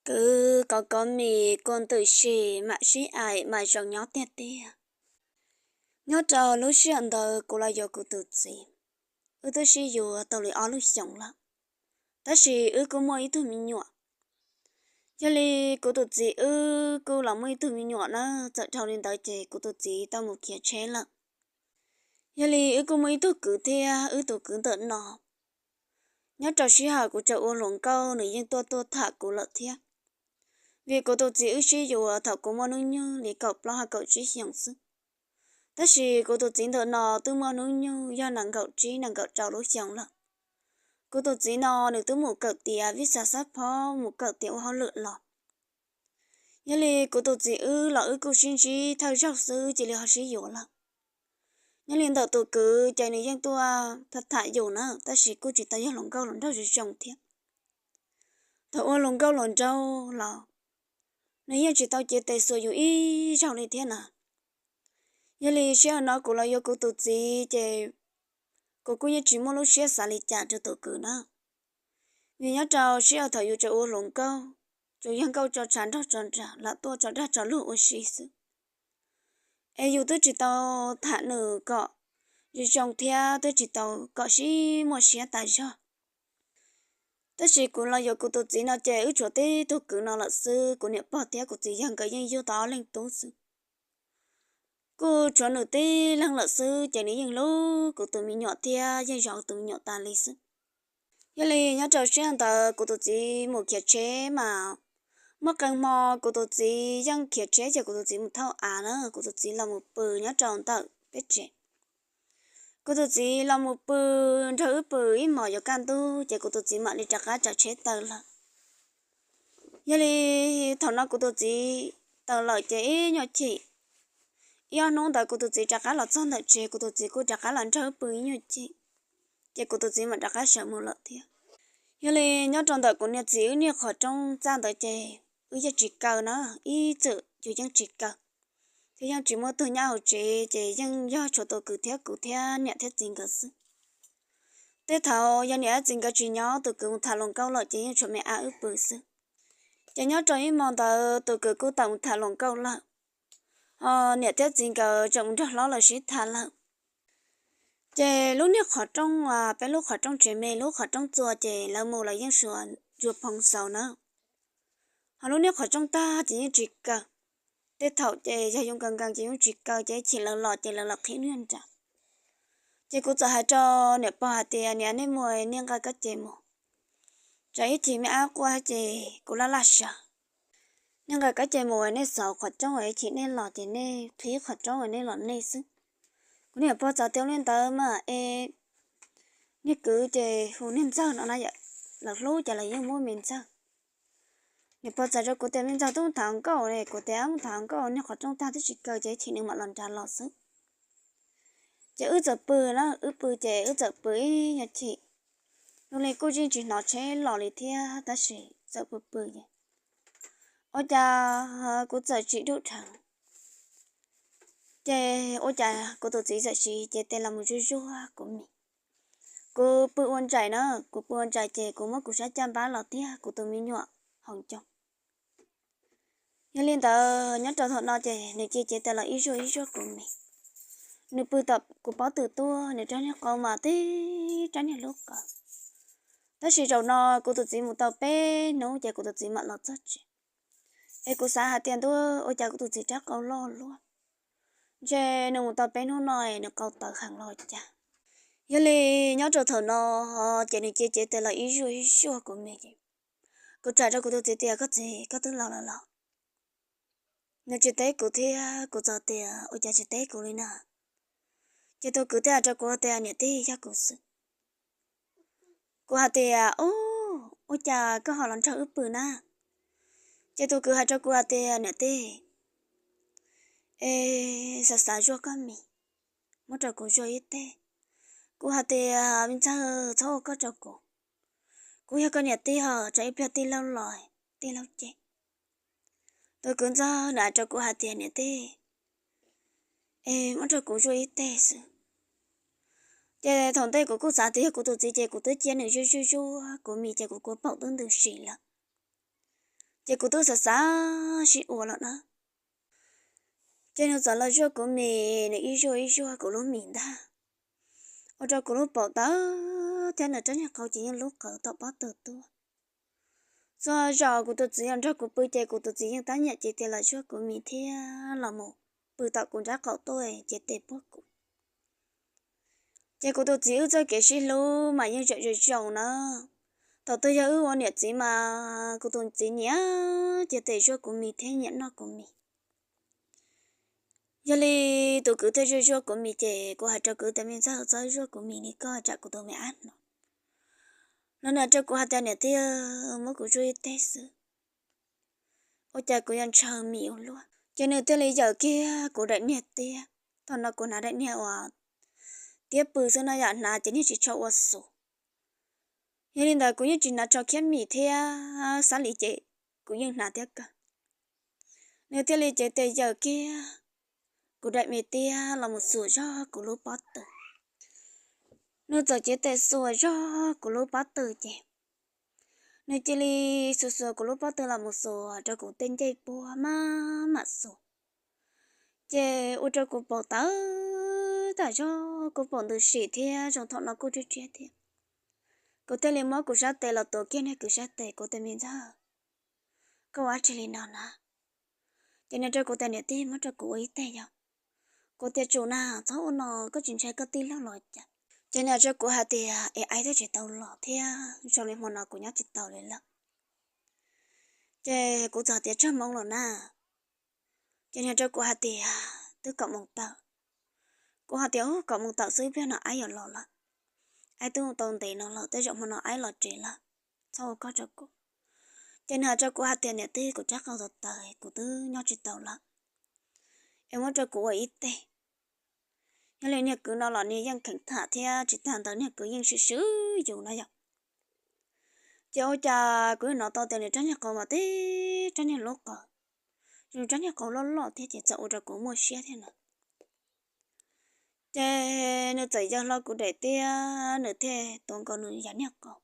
Kwv kov kov mis kua ntws si, mam sib aim mas zoo nyob tiag tiag. Nyob rau lub sij hawm ntawd kuv los yuav kuv tus txiv, wb twb sib yuav tau li ob lub xyoos lawm, tab sis wb kuj muaj ib tug me nyuam. Yog li kuv tus txiv wb kuj los muaj ib tug me nyuam na, txawm dhau li ntawd ces kuv tus txiv tau mus khiav tsheb lawm. Yog li wb kuj muaj ib tug kwv thiab, wb tus kwv ntawm no, nyob rau sij hawm kuv tseem ua hluas nkauj nws yeej tuaj tuaj tham kuv lawm thiab. Vim kuv tus txiv wb sib yuav thaum kuv muaj hnub nyoog li kaum plaub hab kaum tsib xyoos xwb, tab sis kuv tus txiv ntawm no twb muaj hnub nyoog yog nees nkaum tsib nees nkaum rau lub xyoo lawm. Kuv tus txiv no nws twb mus kawm tiav vij xav xab phob, mus kawm tiav ua hauj lwm los. Yog li kuv tus txiv wb los wb kuj sib ntsib thawj zaug xwb cia li ho sib yuav lawm. Nyob li ntawm tus kwv ces nws yeej tuaj tham tham yus na, tab sis kuj tsis tau yog hluas nkauj hluas nraug zoo zoo thiab. Thaum ua hluas nkauj hluas nraug los nws yeej tsis tau cev tes xuas yus ib zaug li thiab na. Yog li sij hawm no kuv los yuav kuv tus txiv ces kuv kuj yeej tsis muaj lub siab xav li cas rau tus kwv na. Vim nyob rau sij hawm thaum yus tseem ua hluas nkauj, tsuas yog nkauj tso tshav nrog tso nrag, lam tuaj tso dag tso luag ua si xwb. Es yus twb tsis tau tham nws kom zoo zoo thiab twb tsis tau kom sib muaj siab tas zog. Tab sis kuv los yuav kuv tus txiv no ces wb tshuav tib tug kwv no lawm xwb, kuv niam pog thiab kuv txiv yawg nkawd yeej yug tau ob leeg tub xwb. Kuj tshuav nws tib leeg lawm xwb ces nws yeej hlub kuv tus me nyuam thiab yeej zov tus me nyuam tas li xwb. Yog li nyob rau sij hawm ntawd kuv tus txiv mus khiav tsheb mas muaj qee hmo kuv tus txiv yeej khiav tsheb ces kuv tus txiv mus thauj av na, kuv tus txiv los mus pw nyob rau ntawm peb tsev. Kuv tus txiv los mus pw nrog wb pw ib hmos yuav kaj ntug ces kuv tus txiv mam li rov qab tsav tsheb taw lawm. Yog li thaum no kuv tus txiv taw lawm ces ib nyuag chim, ib ob hnub ntawd kuv tus txiv rov qab los txog ntawm tsev, kuv tus txiv kuj rov qab los nrog wb pw ib nyuag chim, ces kuv tus txiv mam rov qab sawv mus lawm thiab. Yog li nyob rau ntawm kuv niag txiv wb niag qhov rooj txaj ntawd ces wb yeej tsis kaw na, ib txwm yus yeej tsis kaw, thiab yeej tsis muaj tug nyob hauv tsev ces yeej yog tshuav tus kwv thiab kuv thiab niam thiab txiv nkawd xwb. Tej thaum yog niam thiab txiv nkawd tsis nyob tus kwv mus tham hluas nkauj lawm ces yeej tshuav me ab wb pw xwb. Ces nyob rau ib hmo ntawd tus kwv kuj tawm mus tham hluas nkauj lawm, ho niam thiab txiv nkawd tseem mus nrog hlob lawv sib tham lawm. Ces lub niag qhov rooj, peb lub qhov rooj tsev me lub qhov rooj txua ces lawv mus lawv yeej suas ntsuas phoo xaus na, ho lub niag qhov rooj tag ces yeej tsis kaw. Tej thaum ces yog yus nkees nkees ces yus tsis kaw ces ib chim lawv los ces lawv los qhib niag nram. Ces kuv txawm hais rau niam pog hais tias, niam, nej mus, nej nqa koj ces mus, tsam ib chim me ab quaj ces kuv laj laj sawv. Nej nqa koj ces mus, nej xauv qhov rooj es ib chim nej los ces nej qhib qhov rooj es nej los nej xwb. Kuv niam pog txawm tias li ntawd mas es niag kwv ces hu niag ntxawg no na, lawv hlub ces lawv yeej muab me ntxawg. Niam pog txawm rau kuv tias me ntxawg twb mus tham nkauj ne, kuv tias mus tham nkauj niag qhov rooj tag twb tsis kaw ces ib chim nws mam los nrad los xwb. Ces wb txawm pw na, wb pw ces wb txawm pw ib nyuag chim, zoo li kuj yeej tsis hnov tsheb los li thiab tab sis txawm pw pw ces ua cas kuv txawm tsim dub dheev, ces ua cas kuv tus txiv txawm siv cev tes los mus zuj zuag kuv mis. Kuv pw ua ntsais na, kuv pw ua ntsais ces kuv muab kuv sab caj npab los tiag kuv tus me nyuam hauv ncoo. Yog li ntawd nyob rau thaum no ces nws cia cev tes los ib zuag ib zuag kuv mis. Nws pw tom kuv pob tw tuaj, nws rab niag qau mas tib rab niag lub qau. Tab sis zaum no kuv tus txiv mus tau peb hnub ces kuv tus txiv mam los txog tsev. Es kuv xav hais tias ntuj, ua cas kuv tus txiv rab qau loj luaj, ntshe nws mus tau peb hnub no es nws qau tawv heev los cas. Yog li nyob rau thaum no ces nws cia cev tes los ib zuag ib zuag kuv mis. Kuv tham rau kuv tus txiv tias koj txiv, koj twb los lawm los? Nws tsis teb kuv thiab kuv txawm tias ua cas tsis teb kuv li na. Ces tus kwv thiaj hais rau kuv tias niam tij, yog kuv xwb. Kuv hais tias ub, ua cas koj ho los nrog wb pw na? Ces tus kwv hais rau kuv hais tias niam tij, es xav xav zuaj koj mis, muab rau kuv zuaj ib teg. Kuv hais tias me ntxawg, txhob ua koj rau kuv, kuv yog koj niam tij ho tsam ib pliag tij laug los tij laug cem. Tus kwv ntxawg nws hais rau kuv hais tias niam tij, es muab rau kuv zuaj ib teg xwb. Ces thaum ntej kuv kuj xav tias yog kuv tus txiv ces kuv twb cia nws zuaj zuaj zuaj kuv mis ces kuv kua paum twb ntws si lawm. Ces kuv twb xav xav sib ua lawm na, ces nws txawm los zuaj kuv mis, nws ib zuaj ib zuaj kuv lub mis ntag, ua rau kuv lub paum tawv thiab nws rab niag qau ces yeej lub qawv tom pob tw tuaj. Txhua zaus kuv tus txiv los nrog kuv pw ces kuv tus txiv yeej tab nyiam ces tias los zuaj kuv mis thiab los mus pw tom kuv nrab qaum tuaj ces tes puag kuv. Ces kuv tus txiv wb txoj kev sib hlub mas yeej zoo zoo na. Thaum twg yog wb ua niam txiv mas kuv tus txiv nyiam cia tes zuaj kuv mis thiab nyiam noj kuv mis. Yog li tus kwv thiaj zuaj zuaj kuv mis ces kuv hais rau kwv tias, me ntxawg, txhob zuaj kuv mis li koj tsam kuv tus me ab no. Los nws rau kuv hais tias, niam tij, muab kuv zuaj ib teg xwb, ua cas kuv yuav ntshaw mis ua luaj. Ces nws thiaj li yawm kiag kuv daim niag tiab. Thaum no kuv hnav daim niag uas tiab pw xwb no yom, hnav ces niag tsis tshua ua xus. Yog li ntawd kuv yeej tsis hnav tsho khiab mis thiab xab li ces kuv yeej hnav thiab kawg. Nws thiaj li cev tes yawm kiag kuv daim me tiab los mus xuas zog kuv lub pob tw. Nws txawm cev tes xuas zog kuv lub pob tw ces nws cia li xuas xuas kuv lub pob tw los mus xuas rau kuv tej ncej puag maj mam xuas. Ces ua rau kuv paum tawv tas zog, kuv paum ntws sim thiab zoo thaum no kuj tshiab tshiab thiab. Kuv thiaj li muab kuv sab tes los tuav kiag niag kwv sab tes, kuv tias, me ntxawg, koj ua dab tsi li no na? Ces nws rau kuv tias, niam tij, muab rau kuv ua ib teg yog. Kuv tias, tsum na, txhob ua no, koj tsis ntshai koj tij laug los cas? Ces nws rau kuv hais tias, es aib twb tsis tau los thiab zoo li hmo no kuv nyob tsis tau li lawm. Ces kuv txawm tias, tsawg moos lawm na? Ces nws rau kuv hais tias, twb kaum moos tawm. Kuv hais tias, ub, kaum moos tawm xwb, pliag no aib yuav los lawm. Aib twb tau ntev no lawm, tej zaum hmo no aib los tsev lawm, txhob ua koj rau kuv. Ces nws hais rau kuv hais tias, niam tij, kuv rab qau tawv tawv, kuv twb nyob tsis tau lawm, es muab rau kuv ua ib teg. Yog li niag kwv no los nws yeej kheev tham thiab tsis tag ntawd niag kwv yeej swm swm yus no yom. Ces ua cas kuv hnov tau tias nws rab niag qau mas tib rab niag lub qawv, nws rab niag qau loj loj thiab ces txawm ua rau kuv muaj siab thiab na. Ces nws txawm yawg hlo kuv daim tiab, nws thiaj tuav nkaus nws yav niag qau.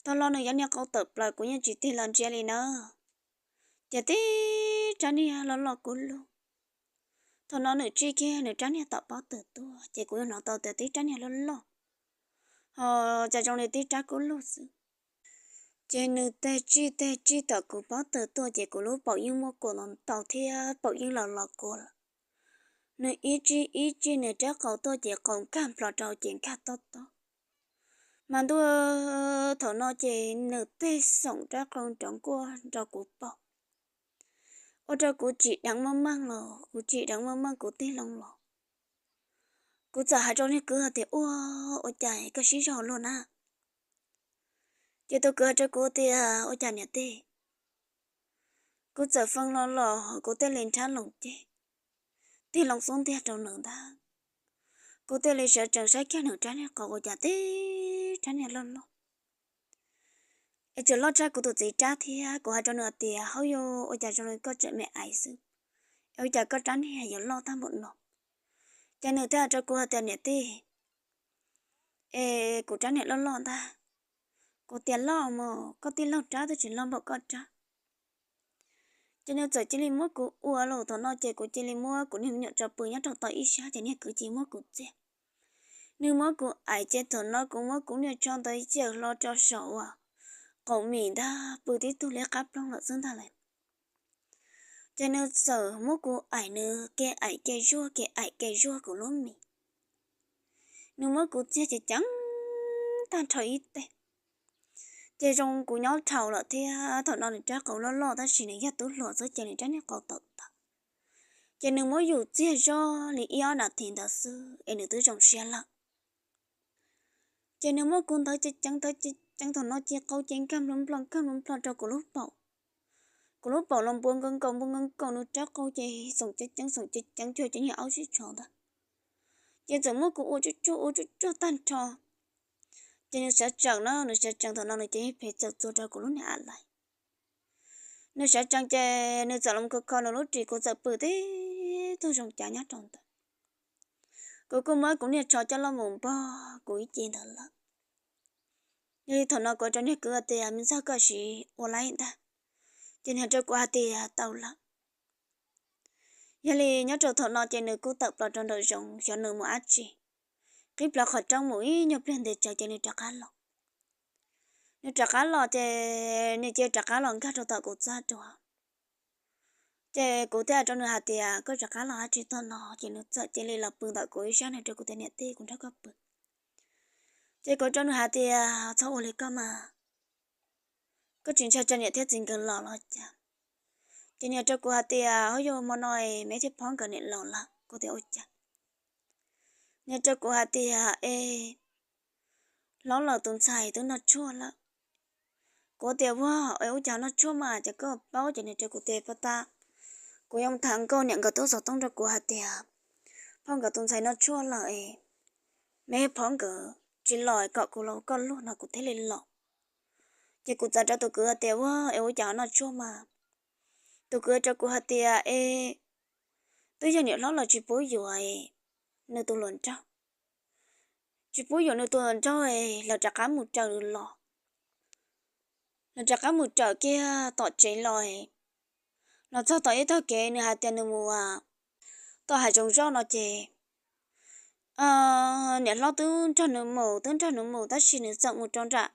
Thaum no nws yav niag qau tawm plaws, kuv yeej tsis tig los ntsia li na. Ces tib rab niag loj loj kub lug. Thaum no nws tsij kiag nws rab niag tom pob tw tuaj, ces kuv yeej hnov tau tias tib rab niag loj loj, ho cas zoo li tib rab kub lug xwb. Ces nws tig tsij tig tsij tom kuv pob tw tuaj, ces kuv lub paum yeej muaj kua ntau ntau thiab paum yeej los los kua lawm. Nws ib tsij ib tsij nws rab qau tuaj ces qau nkag nplho rau ces nkag tob tob. Mas ntuj, thaum no ces nws tig xoom rab qau nrov nkuaj rau kuv paum, ua rau kuv tsim dheev meej meej los kuv tsim dheev meej meej kuv tig loo los. Kuv txawm hais rau niag kwv hais tias, ua, ua cas koj sib zog luaj na? Ces tus kwv hais rau kuv tias, ua cas niam tij? Kuv txawm fee hlo los kuv thiaj li nrhab loo ces tig loo xub ntiag rau nws ntag. Kuv thiaj li sawv tsees saib kiag nws rab niag qau ua cas tib rab niag loj loj, es tseem loj tshaj kuv tus txiv rab thiab. Kuv hais rau nws hais tias, hauj yuj, ua cas zoo li koj tseem me aiv xwb, es ua cas koj rab niag yuav loj tag npaum no? Ces nws thiaj hais rau kuv hais tias, niam tij, es kuv rab niag loj loj ntag. Kuv tias, loj mas, koj tij laug rab twb tsis loj npaum koj rab. Ces nws txawm cia li muab kuv ua los thaum no ces kuv cia li muab kuv niag me nyuam tso pw nyob rau tom ib sab ces niag kwv cia li muab kuv txiag. Nws muab kuv aim ces thaum no kuv muab kuv niag tsho ntawd yawm hlo rau saum uas qaum mis ntag, pw tib tug liab qab ploog lawm xwb ntag lauj. Ces nws txawm muab kuv aim, nws ke aim ke zuag ke aim ke zuag kuv lub mis. Nws muab kuv txiag ceev ceev tag nrho ib teg. Ces zoo kuv nyob dhau lawm thiab thaum no nws rab qau loj loj tab sis nws yog tub hluas xwb ces nws rab niag qau tawv tawv. Ces nws muab yus txiag zog li ib ob nas this ntawd xwb es nws twb zoo siab lawm. Ces nws muab kuv ntawd ceev ceev ntawd ceev ceev thaum no ces qau ces nkag nplho nplho nkag nplho nplho rau kuv lub paum. Kuv lub paum los npuav nkaus nkaus npuav nkaus nkaus, nws rab qau ces xoom ceev ceev xoom ceev ceev cuag cov niag aub sib tsho ntag. Ces txawm muab kuv ua tsuj tsuag ua tsuj tsuag tag nrho. Ces nws sawv tsees na, nws sawv tsees thaum no nws ces phem txawm txua rau kuv lub niag a lais. Nws sawv tsees ces nws txawm los kho kho nws lub ris, kuv txawm pw tib tug zoo cav nyob rau ntawd. Kuv kuj muab kuv niag tsho coj los mus npog kuv ib ce ntawd lawm. Yog li thaum no kuv hais rau niag kwv tias, me ntxawg, koj sim ua laib ntag, Ces nws hais rau kuv hais tias tau lawm. Yog li nyob rau thaum no ces nws kuj tawm plaws rau nraum zoov xyov nws mus dab tsi. Qhib plaws qhov rooj mus ib nyuag pliag ntev tsawv ces nws rov qab los. Nws rov qab los ces nws cia li rov qab los nkag rau tom kuv txaj dua. Ces kuv thiaj hais rau nws hais tias koj rov qab los dab tsi tag no? Ces nws txawm cia li los pw ntawm kuv ib sab, nws rau kuv tias niam tij, kuv nrog koj pw. Ces kuv rau nws hais tias txhob ua li koj mas, koj tsis ntshai tsam niam thiab txiv nkawd los los cas? Ces nws rau kuv hais tias ua yog hmo no es me thiab phob nkawd niam los lawm. Kuv tias ua cas? Nws rau kuv hais tias es hlob lawv tus ntxhais twb noj tshuaj lawm. Kuv tias ua, es ua cas noj tshuaj mas ces koj paub? Ces nws rau kuv tias pab tab, kuv yuav mus tham nkauj niam nkawd tub xov tooj rau kuv hais tias phob nkawd tus ntxhais noj tshuaj lawm es me phob nkawd tsis los kom kuv los koj luag no kuv thiaj li los. Ces kuv txawm rau tus kwv hais tias ua, es ua cas noj tshuaj mas? Tus kwv rau kuv hais tias es twb yog niam hlob lawv tsis pub yuav nws tus hluas nraug, tsis pub yuav nws tus hluas nraug es lawv rov qab mus raws los. Lawv rov qab mus raws kiag tom tsev los, los txog tom ib tog kev nws hais tias nws mus tom hav zoov zoj no ces niam hlob twb nrog nws mus, twb nrog nws mus tab sis nws txawm mus rau nram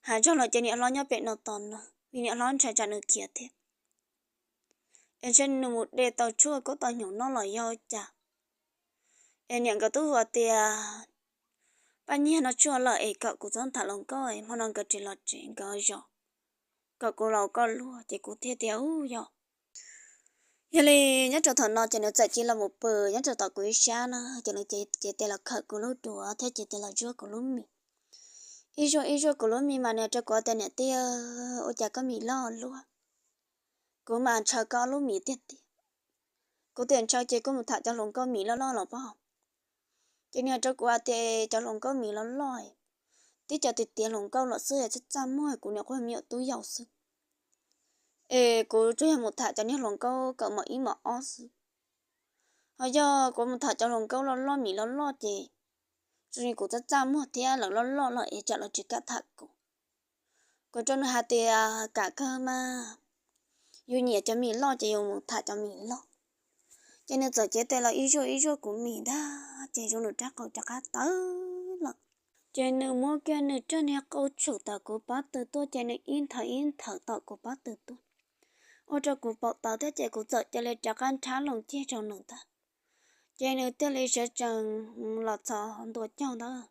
hav zog los ces niam hlob nyob pem no tos nws vim niam hlob ntshai tsam nws khiav thiab. Es ntshe nws mus de tau tshuaj kub tau hnyuv noj los yog cas. Es niam nkawd tub hu tias pab nyiag noj tshuaj lawm es kom kuv txhob tham hluas nkauj es hmo no nkawd tsis los tsev nkawd zov, kom kuv los koj luag. Ces kuv thiaj tias u yog. Yog li nyob rau thaum no ces nws txawm cia li los mus pw nyob rau tom kuv ib sab na, ces nws cev tes los khawm kuv lub duav thiab cev tes los zuaj kuv lub mis. Ib zuaj ib zuaj kuv lub mis mas nws rau kuv tias niam tij, ua cas koj mis loj luaj? Kuv mas ntshaw koj lub mis tiag tiag. Kuv tias ntshaw ces koj mus tham cov hluas nkauj mis loj loj los pob. Ces nws rau kuv hais tias cov hluas nkauj mis loj loj, tib cov tiav tiav hluas nkauj los xwb, yog txaj txaj muag, kuv niam quaj me nyuam tub yau xwb. Es kuv tsuas yog mus tham cov niag hluas nkauj kawm mos ib mos ob xwb. Ho yog kuv mus tham cov hluas nkauj loj loj mis loj loj ces tsuas yog kuv txaj txaj muag thiab lawv loj loj los es tsam lawv tsis kam tham kuv. Kuv rau nws hais tias kam kawg mas, yus nyiam cov mis loj ces yus mus tham cov mis loj. Ces nws txawm cev tes los ib zuaj ib zuaj kuv mis ntag ces zoo nws rab qau rov qab tawv lawm. Ces nws muab kiag nws rab niag qau tshum tom kuv pob tw tuaj ces nws ib nthawv ib nthawv tom kuv pob tw tuaj, ua rau kuv paum tawv thiab ces kuv txawm cia li rov qab nrhab loo ceg rau nws ntag. Ces nws thiaj li sawv tsees los txog ntua caug ntawd,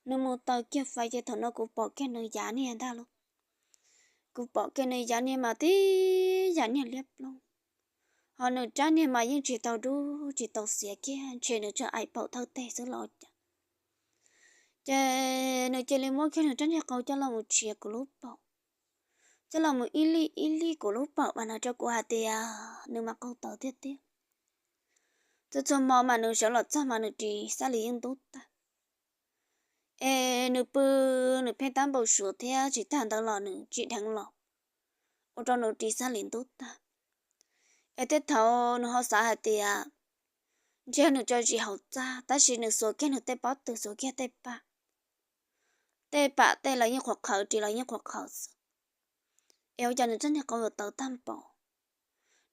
nws mus taws kiag fais ces thaum no kuv pom kiag nws yav niag ntag lauj. Kuv pom kiag nws yav niag mas tib yam niag liab ploog, ho nws rab niag mas yeej tsis tau dub tsis tau xiav kiag, ntshe nws tseem aim paum thawj teg xwb los cas. Ces nws cia li muab kiag nws rab niag qau coj los mus tshiav kuv lub paum, coj los mus ib lij ib lij kuv lub paum mas nws rau kuv hais tias nws mas qau tawv tiag tiag. Txhua txhua hmo mas nws sawv los txog mas nws ris xab lis yeej ntub tag. Es nws pw, nws pheej tab npau suav thiab tsis tag ntawd los nws tsim dheev los, ua rau nws ris xab lis ntub tag. Es tej thaum nws ho xav hais tias ntshe nws tso zis hauv txaj tab sis nws xuas kiag nws tej pob tw xuas kiag tej paj, tej pam tej los yeej qhuav qhawv, ris los yeej qhuav qhawv xwb. Es ua cas nws rab niag qau yuav tawv tag npaum.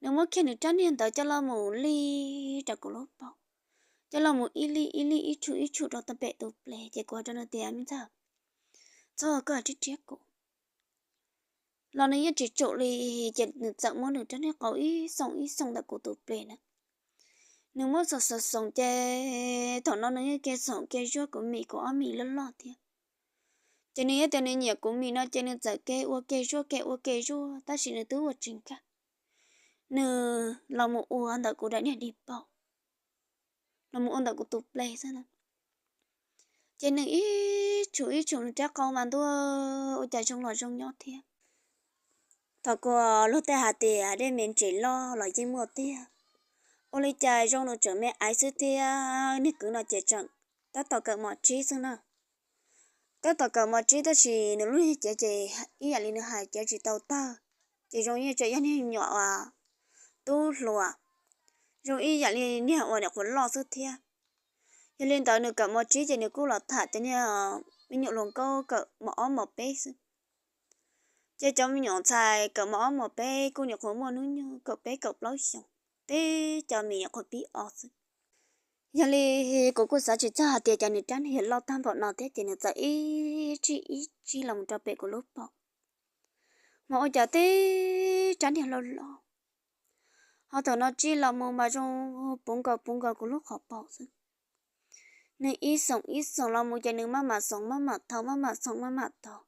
Nws muab kiag nws rab niag ntawd coj los mus lij rau kuv lub paum, coj los mus ib lij ib lij ib tshum ib tshum rau tau pem tus ples ces kuv hais rau nws tias me ntxawg, txhob ua koj rhiab rhiab kuv. Los nws yeej tsis tsum li, ces nws txawm muab nws rab niag qau ib xoom ib xoom ntawm kuv tus ples na. Nws muab xoom xoom xoom ces thaum no nws yeej ke xoom ke zuaj kuv mis kuv ob mis loj loj thiab. Ces nws yeej tias nws nyiam kuv mis no ces nws txawm ke ua ke zuaj ke ua ke zuaj tab sis nws twb ua tsis nkag. Nws los mus ua ntawm kuv daim niag dig paum, los mus ua ntawm kuv tus ples xwb na. Ces nws ib tshum ib tshum nws rab qau mas ntuj, ua cas zoo los zoo nyob thiab. Thaum kuv luag tej hais tias dej me ntsis loj los yeej muaj tiag, ua li cas zoo nws tseem me aiv xwb thiab. Niag kwv no ces tseem tab tom kawm mos tsib xwb na. Tab tom kawm mos tsib tab sis nws lub niag cev ces ib yam li nws hais cev tsis tau tawg, ces zoo ib yam li niag nyuam uas tub hluas, zoo ib yam li niag uas nyuam qhuav loj xwb thiab. Yog li ntawd nws kawm mos tsib ces nws kuj los tham cov niag me nyuam hluas nkauj kawm mos ob mos peb xwb. Ces cov me nyuam ntxhais kaum mos ob mos peb kuj nyuam qhuav muaj hnub nyoog kaum peb kaum plaub xyoos, tib cov me nyuam qhuav pib ob xwb. Yog li kuv kuj xav tsis txog hais tias cas nws rab niag yuav loj tag npaum no thiab ces nws txawm ib tsij ib tsij los mus rau pem kuv lub paum. Mas ua cas tib rab niag loj loj, ho thaum no tsij los mus mas zoo puv nkaus puv nkaus kuv lub qhov paum xwb. Nws ib xoom ib xoom los mus ces nws maj mam xoom maj mam thau maj mam xoom maj mam thau,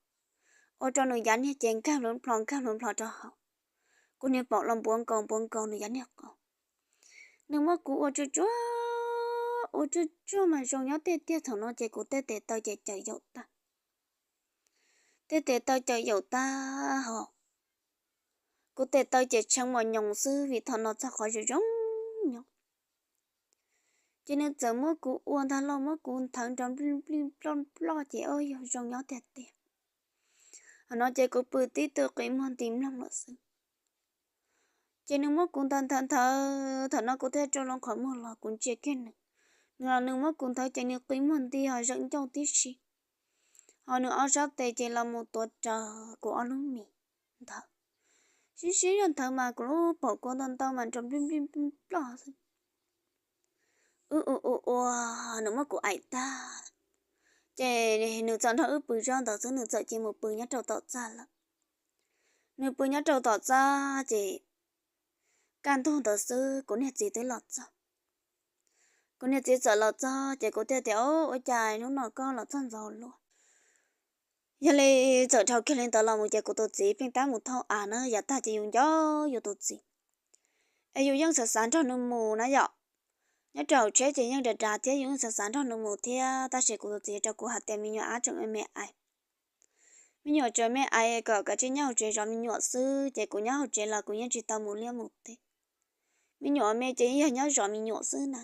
ua rau nws yav niag ces nkag hluav nplho nkag hluav nplho rau hauv. Kuv niag paum los npuav nkaus npuav nkaus nws yav niag qau. Nws muab kuv ua tsuag tsuag, ua tsuag tsuag mas zoo nyob tiag tiag. Thaum no ces kuv tej tes taw ces cawm yaum tag, tej tes taw cawm yaum tag hos kuv tes taw ces tshee mos nyoos xwb vim thaum no txog qhov zoo zoo nyob. Ces nws txawm muab kuv ua ntag los muab kuv nthawv nrov nplij nplij nploj nploj ces ua yog zoo nyob tiag tiag. Hos no ces kuv pw tib tug qi muag nti mloog lawm xwb. Ces nws muab kuv nthawv nthawv nthawv, thaum no kuv thiaj rau loo qhov muag los kuv ntsia kiag nws. Nws los nws muab kuv nthawv ces nws qi muag nti ho zawm ncauj tib si, ho nws ob sab tes ces los mus tuav rawv kuv ob lub mis nthawv. Sib sib zog nthawv mas kuv lub paum kua ntau ntau mas nrov nplij nplij nploj xwb. Wb ua ua ua, nws muab kuv aim tag, ces nws txawm nrog wb pw zog ntawd xwb, nws txawm cia mus pw nyob rau tom txaj lawm. Nws pw nyob rau tom txaj ces kaj ntug ntawd xwb kuv niag txiv twb los txog. Kuv niag txiv txawm los txog ces kuv thiaj tias, Ua cas hnub no koj los txog ntxov luaj? Yog li txawm dhau kiag li ntawd los mus ces kuv tus txiv pheej tab mus thauj av na, yav tag ces yus nco yus tus txiv, es yus yeej xav xav nrog nws mus na yom. Nyob rau hauv tsheb ces yeej dav dav thiab yus yeej xav xav nrog nws mus thiab, tab sis kuv tus txiv rau kuv hais tias me nyuam ab tseem me me aiv, me nyuam tseem me aiv kom kav tsij nyob hauv tsev zov me nyuam xwb, ces kuv nyob hauv tsev los kuv yeej tsis tau mus liaj mus teb. Me nyuam me ces yeej yog nyob zov me nyuam xwb na.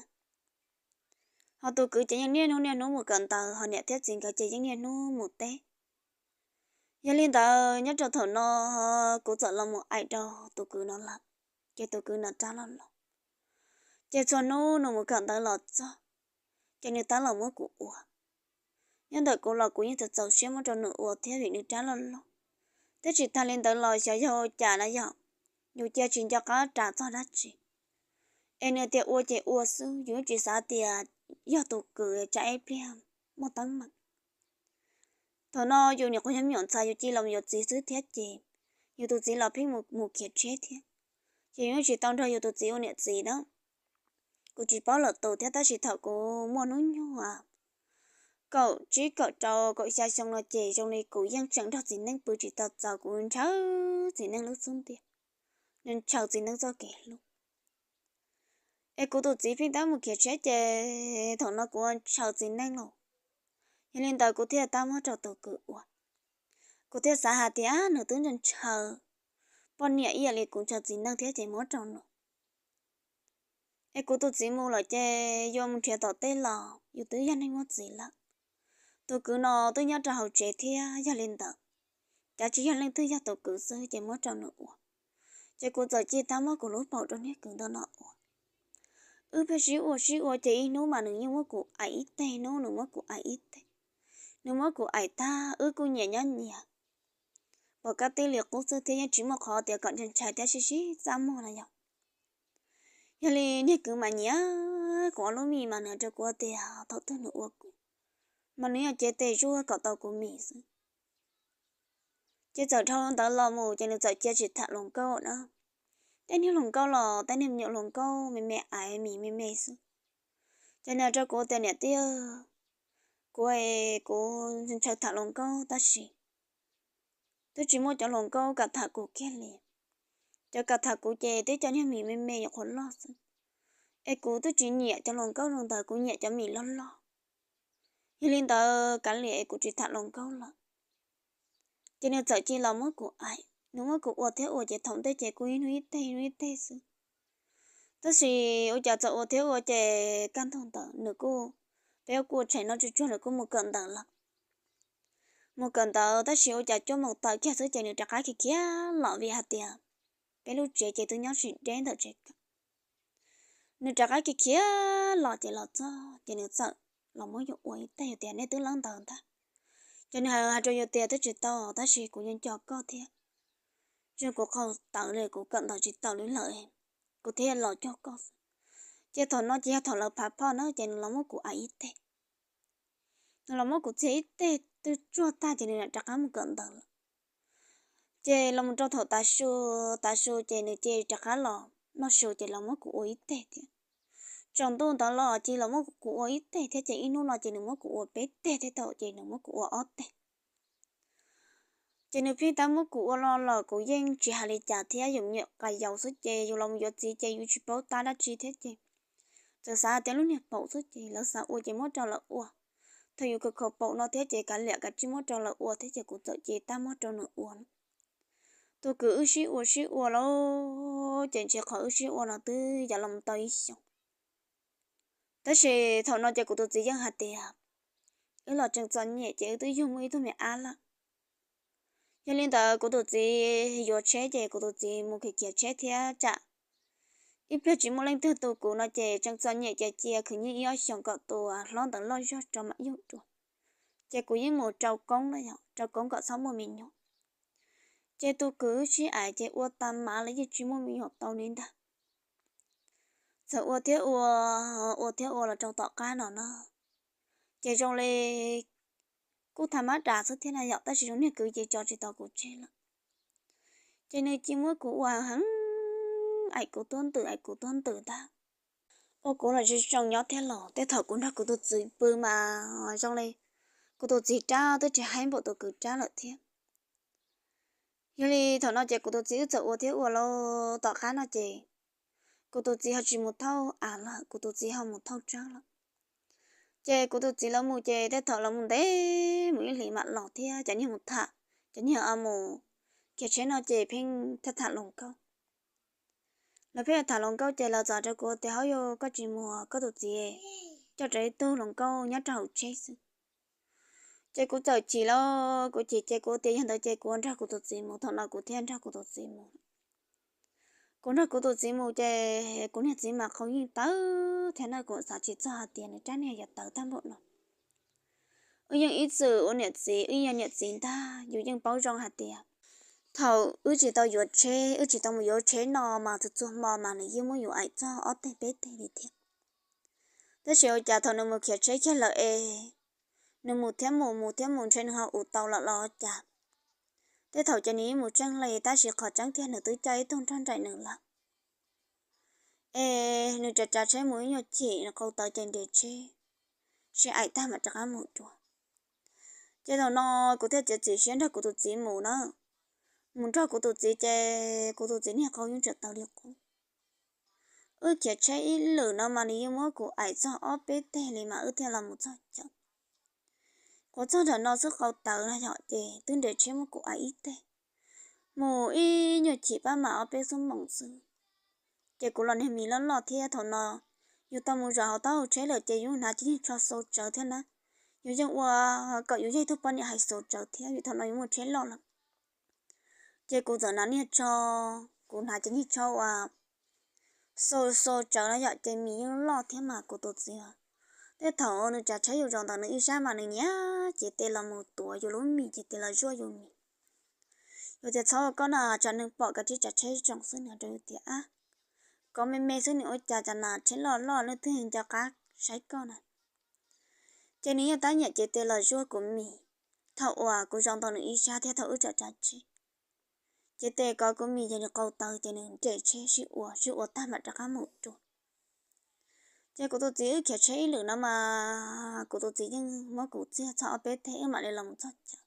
Ho tus kwv ces yeej niaj hnub niaj hnub mus kawm ntawv, ho niam thiab txiv nkawd ces yeej niaj hnub mus teb. Yog li ntawd nyob rau thaum no kuv txawm los mus aim rau tus kwv no lawm, ces tus kwv no rab loj loj, ces txhua hnub nws mus kawm ntawv los txog, ces nws tab los muab kuv ua. Nyob ntawm kuv los kuv yeej txaus txaus siab muab rau nws ua thiab vim nws rab loj loj. Thiab tsis tas li ntawd los xyov yog ua cas na yom, yus cia tsis nco qab ras txog dab tsi, es nws tias ua ces ua xwb, yus tsis xav tias yog tus kwv tsam ib pliag muaj teeb meem. Thaum no yus nyuam qhuav yog me nyuam ntxhais yus cia los yuav txiv xwb thiab ces yus tus txiv los pheej mus khiav tsheb thiab, ces yus tsis tau nrog yus tus txiv ua niam txiv na. Kuv tsis paub lawm tus thiab tab sis thaum kuv muaj hnub nyoog kaum tsib kaum rau kaum xya xyoo no ces zoo li kuv yeej tseem nrog txiv neej pw tsis tau txaus, kuv ntshaw txiv neej lub xub ntiag, ntshaw txiv neej txoj kev hlub. Es kuv tus txiv pheej tab mus khiav tsheb ces thaum no kuv ntshaw txiv neej los, yog li ntawd kuv thiaj tab muab rau tus kwv ua. Kuv thiaj xav hais tias nws twb ntshaw poj niam ib yam li kuv ntshaw txiv neej thiab ces muab rau nws. Es kuv tus txiv mus lawm ces yuav mus nrhiav tom teb los yus twb yog neeg muaj txiv lawm. Tus kwv no twb nyob rau hauv tsev thiab, yog li ntawd, cav tsis yog leej twg yog tus kwv xwb ces muab rau nws ua. Ces kuv txawm cia tab muab kuv lub paum rau niag kwv ntawd no ua. Wb pheej sib ua sib ua ces ib hnub mas nws yeej muab kuv aim ib teg, hnub nws muab kuv aim ib teg. Nws muab kuv aim tag wb kuj nyias nyob nyias, pom kab tib li qub xwb thiab yeej tsis muaj qhov tias kom ntshai ntshai thiab sib sib txaj muag na yom. Yog li niag kwv mas nyiam kuv ob lub mis mas nws rau kuv tias thaum twg nws ua kuv, mas nws yog cev tes zuaj kom tau kuv mis xwb. Ces txawm dhau ntawd los mus ces nws txawm cia tsis tham hluas nkauj na. Tej niag hluas nkauj los tej niag me nyuam hluas nkauj me me aiv mis me me xwb. Ces nws rau kuv tias niam tij, kuv, kuv ntshaw tham hluas nkauj tab sis twb tsis muaj cov hluas nkauj kam tham kuv kiag li. Cov kam tham kuv ces twb cov niag mis me me nyuam qhuav loj xwb, es kuv twb tsis nyiam cov hluas nkauj zoo ntawd, kuv nyiam cov mis loj loj. Yog li ntawd kav liam es kuv tsis tham hluas nkauj lawm. Ces nws txawm cia los muab kuv aim, nws muab kuv ua thiab ua ces thaum ntej ces kuj ib hnub ib teg ib hnub ib teg xwb. Tab sis ua cas txawm ua thiab ua ces kaj ntug ntawd nws kuj, peb kuj ua tshais noj tsuj tsuag nws kuj mus kawm ntawv lawm. Mus kawm ntawv tab sis ua cas cuaj moos tawm kiag xwb ces nws rov qab khiav khiav los vim hais tias peb lub tsev ces twb nyob tsis deb ntawm tsev kawm. Nws rov qab khiav khiav los ces los txog ces nws txawm los muab yus ua ib teg, yus tias nej twb leeb ntawd ntag. Ces nws hais rau yus tias twb tsis tau tab sis kuv yeej nco koj thiab. tseg kuv qhov tawv li, kuv kawm ntawv tsis tau li lawm, kuv thiaj los cog koj xwb. Ces thaum no ces yog thaum lawv phav phoj na, ces nws los muab kuv aim ib teg. Nws los muab kuv txiag ib teg twb tsuag tag ces nws rov qab mus kawm ntawv lawm. Ces los mus rau thaum tav su, tav su ces nws cia li rov qab los noj su ces los muab kuv ua ib teg thiab. Tsaus ntuj ntawd los cia li los muab kuv ua ib teg thiab, ces ib hnub no ces nws muab kuv ua peb teg thiab tau, ces nws muab kuv ua ob teg. Ces nws pheej tab muab kuv ua los los kuv yeej tsis hais li cas thiab, yus me nyuam qas yaus xwb ces yus los mus yuav txiv ces yus tsis paub tab dab tsi thiab ces txawm xav tias lub niag paum xwb ces lawv xav ua ces muab rau lawv ua. Thaum yus khaus khaus paum no thiab ces kav liam kav tsij muab rau lawv ua thiab ces kuv txawm cia li tab muab rau nws ua. Tus kwv wb sib ua sib ua lawm ces ntshe qhov wb sib ua no twb yuav los tau ib xyoos. Tab sis thaum no ces kuv tus txiv yeej hais tias wb los tseem txom nyem ces wb twb yug muaj ib tug me ab lawm. Yog li ntawd kuv tus txiv yuav tsheb ces kuv tus txiv mus khiav khiav tsheb thiab tsam ib pliag tsis muaj leej twg tu kuv no ces tseem txom nyem ces cia khwv nyiaj ib ob xyoos kom tus hlob ntawd loj zog rau mam yug dua. Ces kuv yeej mus rau koob na yom, rau koob kom txhob muaj me nyuam. Ces tus kwv sib aim ces ua tas mas los yeej tsis muaj me nyuam tau li ntag. Txawm ua thiab ua, ua thiab ua los rau tom qab no na, ces zoo li kuj tha mab das xwb thiab na yom, tab sis zoo niag kwv ces tso tsis tau kuv tseg lawm. Ces nws cia muab kuv ua heev, aim kuv tuab ntws aim kuv tuab ntws ntag. Ua kuv los tsis zoo nyob thiab los tej thaum kuv nrog kuv tus txiv pw mas zoo li kuv tus txiv rab twb tsis haib npaum tus kwv rab lawm thiab. Yog li thaum no ces kuv tus txiv wb txawm ua thiab ua los tom qab no ces kuv tus txiv ho tsis mus thauj av lawm, kuv tus txiv ho mus thauj tsawb lawm. Ces kuv tus txiv lawv mus ces tej thaum lawv mus ntev mus ib hlis mam los thiab cov niag mus tham, cov niag mus khiav tsheb no ces pheej tham tham hluas nkauj. Lawv pheej tham hluas nkauj ces lawv txawm rau kuv tias, Hauj yug, koj tsis mus, koj tus txiv coj rau ib tug hluas nkauj nyob rau hauv tsheb xwb. Ces kuv txawm chim lauj, kuv chim ces kuv tias yog ntawd ces kuv nrog kuv tus txiv mus, thaum no kuv thiaj nrog kuv tus txiv mus. Kuv nrog kuv tus txiv mus ces kuv niag txiv mas qhov yeej tawv thiab na, kuv xav tsis txog hais tias nws rab niag yuav tawv tag npaum no. Wb yeej ib txwm ua niam txiv, wb yog niam txiv ntag, yus yeej paub zoo hais tias thaum wb tsis tau yuav tsheb, wb tsis tau mus yuav tsheb no mas txhua txhua hmo mas nws yeej muab yus aim txog ob teg peb teg li thiab. Tab sis ua cas thaum nws mus khiav tsheb kiag lawm es nws mus thiab mus mus thiab mus ntshe nws ho ua tau lawm los cas. Tej thaum ces nws yeej mus tseeb li, tab sis qhov tseeb tiag nws twb coj ib tug nrog nraim nws lawm. Es nws tsav tsav tsheb mus ib nyuag chim nws qau tawv ces nres tsheb, sib aim tag mam rov qab mus dua. Ces thaum no kuv thiaj txiav txim siab nrog kuv tus txiv mus na. Mus nrog kuv tus txiv ces kuv tus txiv niag qau yeej tseem tawv li qub. Wb khiav tsheb ib lwm no mas nws yeej muab kuv aim txog ob peb teg li mas wb thiaj los mus txog chaw. Kuv txog nram no xwb qau tawv no yom, ces twb nres tsheb muab kuv aim ib teg. Mus ib nyuag chim pab mam ob peb xuab moos xwb. Ces kuv los niag mis loj loj thiab thaum no yus tau mus zaum hauv taub hau tsheb lawm ces yus hnav cov niag tsho xau tsawv thiab na. Yus yeej ua kom yus yog ib tug poj niam hais xau tsawv thiab vim thaum no yus muaj tsheb loj lawm. Ces kuv txawm hnav niag tsho, kuv hnav cov niag tsho uas xau xau tsawv no yom, ces mis yeej loj thiab mas kuv tus txiv. Tej thaum nws tsav tsheb yus zaum ntawm nws ib sab mas nws nyiam cev tes los mus tuav yus lub mis, cev tes los zuaj yus mis. Yus tias txhob ua koj na, tsam neeg pom kav tsij tsav tsheb zoo xwb, nws rau yus tias ab, kov me me xwb nws ua cas cas na, tsheb loj loj leej twg nco qab saib koj na. Ces nws yeej tab nyiam cev tes los zuaj kuv mis thaum uas kuv zaum ntawm nws ib sab thiab thaum wb tsav tsav tsheb. Cev tes kov kuv mis ces nws qau tawv ces nws nres tsheb sib ua sib ua tag mam rov qab mus dua. Ces kuv tus txiv wb khiav tsheb ib lwm no mas kuv tus txiv yeej muab kuv txiag txog ob peb teg wb mam li los mus txog chaw.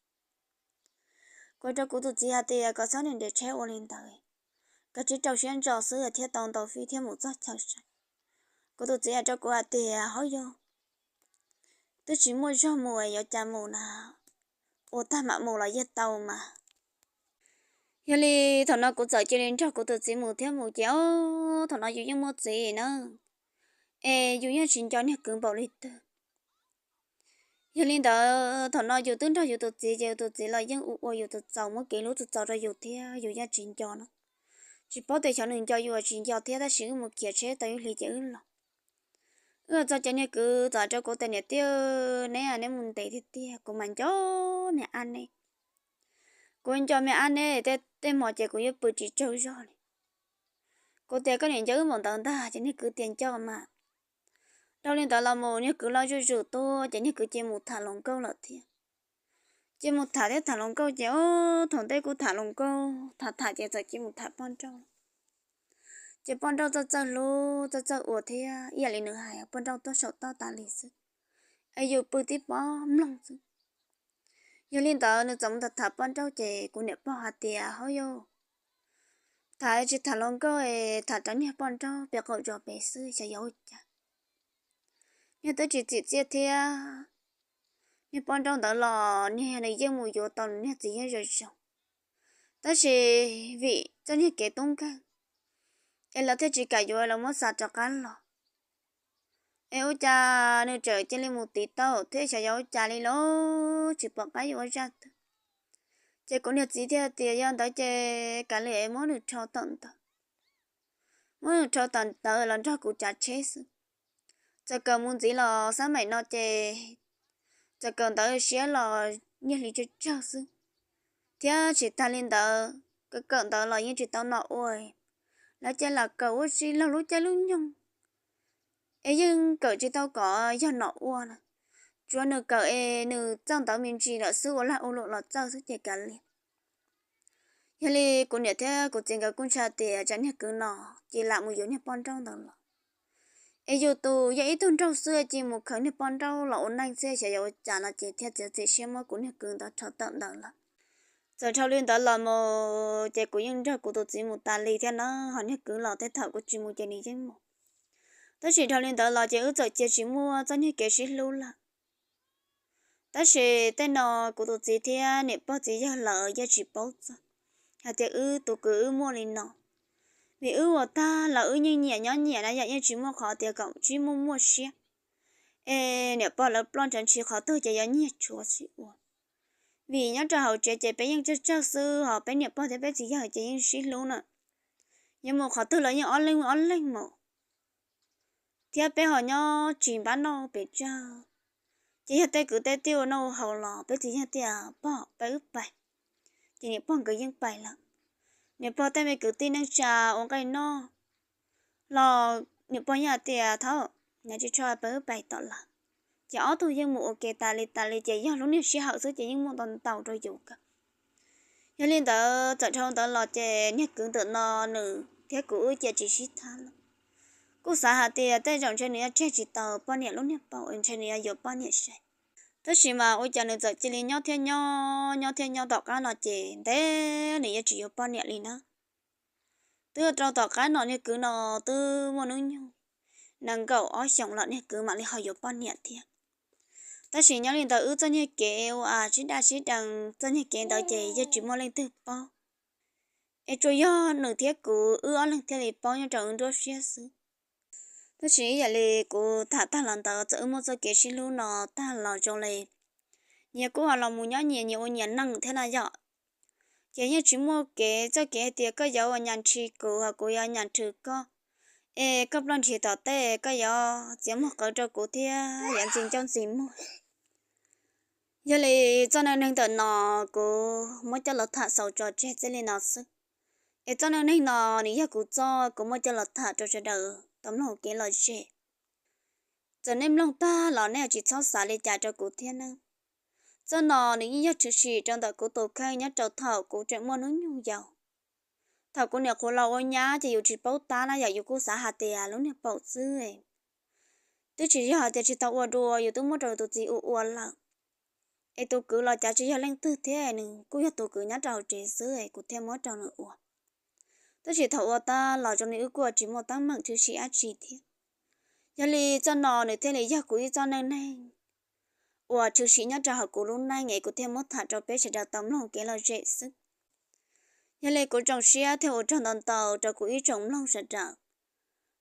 Kuv rau kuv tus txiv hais tias kom txhob niag nres tsheb ua li ntawd, kav tsij rau siab ntso xwb thiaj tau ntau fij thiaj mus txog chaw saib. Kuv tus txiv hais rau kuv hais tias hauj yug, twb tsis muaj zog mus yuav cas mus na, ua tag mam mus los yeej tau mas. Yog li thaum no kuv txawm cia li nrog kuv tus txiv mus thiab mus ces ob thaum no yus yeej muaj txiv na, es yus yeej tsis nco niag kwv npaum li twg. Yog li ntawd thaum no yus twb nrog yus tus txiv ces yus tus txiv los yeej ua ua yus txaus txaus muab kev hlub txaus txaus rau yus thiab yus yeej tsis nco na. Tsis paub tias xyov nws nco yus los tsis nco thiab tab sis wb mus khiav tsheb tau ib hlis ces wb los. Wb los txog ces niag kwv txawm rau kuv tias niam tij, neb neb mus ntev tiag tiag kuv mas nco me ab neb. Kuv nco me ab neb tej tej hmo ces kuv yuav pw tsis tsaug zog li. Kuv tias koj niam nco wb npaum ntawd ntag ces niag kwv tias nco mas. Dhau li ntawd los mus niag kwv los zuj zus tuaj ces niag kwv cia mus tham hluas nkauj lawm thiab. Cia mus tham thiab tham hluas nkauj ces ob thaum ntej kuj tham hluas nkauj tham tham ces txawm cia mus tham poj nrauj. Ces poj nrauj txawj txawj hlub txawj txawj ua thiab ib yam li nws hais poj nrauj tuaj saum toj tas li xwb, es yus pw tib pob mloog xwb. Yog li ntawd nws txawm mus tham tham poj nrauj ces kuv niam pog hais tias hauj yauj, tham tsis tham hluas nkauj es tham rau niag poj nrauj pem qaum zos pem xwb xyov yog ua cas. Niag twb tsis txim txiaj thiab, niag poj nrauj ntawd los niag nws yeej mus yuav tau nws niag txiv yawg zoo zoo, tab sis vim txoj niag kev tub nkeeg es lawv thiaj tsis kam yuav, lawv muab xa rov qab los. Es ua cas nws tseem cia li mus tiv tau thiab xyov yog ua cas li los tsis pom qab yuav ua zaj twg. Ces kuv niag txiv thiaj tias yog ntawd ces kav liam muab nws rho tawm ntawd, muab nws rho tawm ntawd los nrog kuv tsav tsheb xwb. Txawm kawm mus ntxiv los xab maim no ces txawm kawm ntawv siab los nyiaj hli tsawg tsawg xwb, thiab tsis tag li ntawd, kawm kawm ntawv los yeej tsis tau nom ua. Lawv cia lam kawm ua si laug lub caij lub nyoog, es yeej kawm tsis tau kom yog nom ua na. Tsuav nws kawm es nws txawj ntawv me ntsis lawm xwb, ua lag ua luam los txawj xwb ces kav liam. Yog li kuv niam thiab kuv txiv nkawd kuj ntshai tias tsam niag kwv no cia lam mus yuav niag poj nrauj ntawd los, es yus tus yog ib tug nraug xwb cia mus khaws niag poj nrauj los ua neej xwb xyov yog ua cas no ces thiaj txiav txim siab muab kuv niag kwv ntawd rho tawm ntawd lawm. Txawm dhau li ntawd los mus ces kuv yeej nrog kuv tus txiv mus tas li thiab na, ho niag kwv los tej thaum kuv tsis mus ces nws yeej mus. Tab sis dhau li ntawd los ces wb txawm cia tsis muaj txoj niag kev sib hlub lawm. Tab sis tej no kuv tus txiv thiab niam pog txiv yawg lawv yeej tsis paub txog hais tias wb tus kwv wb muaj li no, vim wb ua tag los wb yeej nyiam nyob nyiam na yom, yeej tsis muaj qhov tias kom sib muaj muaj siab. Es niam pog lawv ploj ntshav ntshis qhov twg ces yuav nyiag tshuav sib ua, vim nyob rau hauv tsev ces peb yeej tsawg tsawg xwb, ho peb niam pog thiab peb txiv yawg ces yeej sib hlub na. Yuav mus qhov twg los yeej ob leeg ob leeg mus, thiab peb ho nyob tsis npab noj pes tsawg, ces yog tej kwv tej tij ua noj ua haus los peb txiv yawg tias pog peb wb pais, ces niam pog nkawd yeej pais lawm. Niam pog tej me kwv tij neej tsa ua nqaij noj los niam pog yeej hais tias thaum no tsis tshua pab wb pais tom lawm, ces ob tug yeej mus ua ke tas li tas li ces yog lub niag sij hawm xwb ces yeej muaj ntau ntau rau yus kawg. Yog li ntawd txawm dhau ntawd los ces niag kwv ntawm no nws thiab kuv wb cia tsis sib tham lawm. Kuj xav hais tias tej zaum ntshe nws yuav tseg tsis tau poj niam lub niag paum, ntshe nws yuav yuav poj niam sai. Tab sis mas ua cas nws txawm cia li nyob thiab nyob, nyob thiab nyob tom qab no ces ntev nws yuav tsis yuav poj niam li na. Twb rau tom qab no niag kwv no twb muaj hnub nyoog nees nkaum ob xyoos los niag kwv mam li ho yuav poj niam thiab. Tab sis nyob li ntawd wb txoj niag kev ua sib daj sib deev txoj niag kev ntawd ces yeej tsis muaj leej twg paub, es tsuas yog nws thiab kuv wb ob leeg thiaj li paub nyob rau wb nruab siab xwb. Tab sis ib yam li kuv tham tag los ntawd txawm wb muaj txoj kev sib hlub no tag los zoo li nyias kuj ho los mus nyob nyias, nyias ua nyias neej thiab na yom. Ces yeej tsis muaj kev txoj kev hais tias koj yuav ua nyas nrhis kuv ho kuv yuav nyas nrhis koj, es koj ploj nrhis tom tej koj yuav txiav muag qawv rau kuv thiab yuav ntxi ncauj ntxi muag. Yog li txoj neej neeg ntawm no kuv muab coj los tham xaus tso tseg txij li no xwb. Es txoj neej neeg no nws yog kuv txoj, kuv muab coj los tham rau sawv daws tau mloog kev lom zem. Txawm nej mloog tag los nej tsis txhob xav li cas rau kuv thiab nawb. Txoj no nws yeej yog tshwm sim rau ntawm kuv tus kheej nyob rau thaum kuv tseem muaj hnub nyoog yau. Thaum kuv niam qhuav los ua nyab ces yus tsis paub tab na yom, yus kuj xav hais tias lub niag paum xwb, twb tsis yog hais tias tsis tau ua dua, yus twb muab rau yus tus txiv ua ua lawm. Es tus kwv los cas tsis yog leej twg thiab, nws kuj yog tus kwv nyob rau hauv tsev xwb es kuv thiaj muab rau nws ua. Tab sis thaum ua tag los zoo li wb kuj tsis muaj teeb meem tshwm sim dab tsi thiab. Yog li txoj no nws thiaj li yog kuv ib txoj neej neeg uas tshwm sim nyob rau hauv kuv lub neej es kuv thiaj muab tham rau peb sawv daws tau mloog kev lom zem xwb. Yog li kuv zoo siab thiab ua tsaug ntau ntau rau kuv ib tsoom mloog sawv daws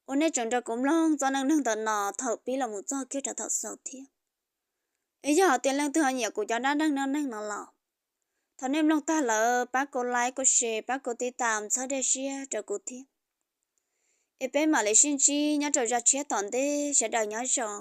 uas nej tseem nrog kuv mloog txoj neej neeg ntawm no thaum pib los mus txog kiag rau thaum xaus thiab. Es yog hais tias leej twg ho nyiam kuv cov dab neeg neej neeg no los thov nej mloog tag lawm pab kuv like, kuv share, pab kuv tib tam txhawb dej siab rau kuv thiab. Es peb mam li sib ntsib nyob rau zaj tshiab tom ntej, sawv daws nyob zoo.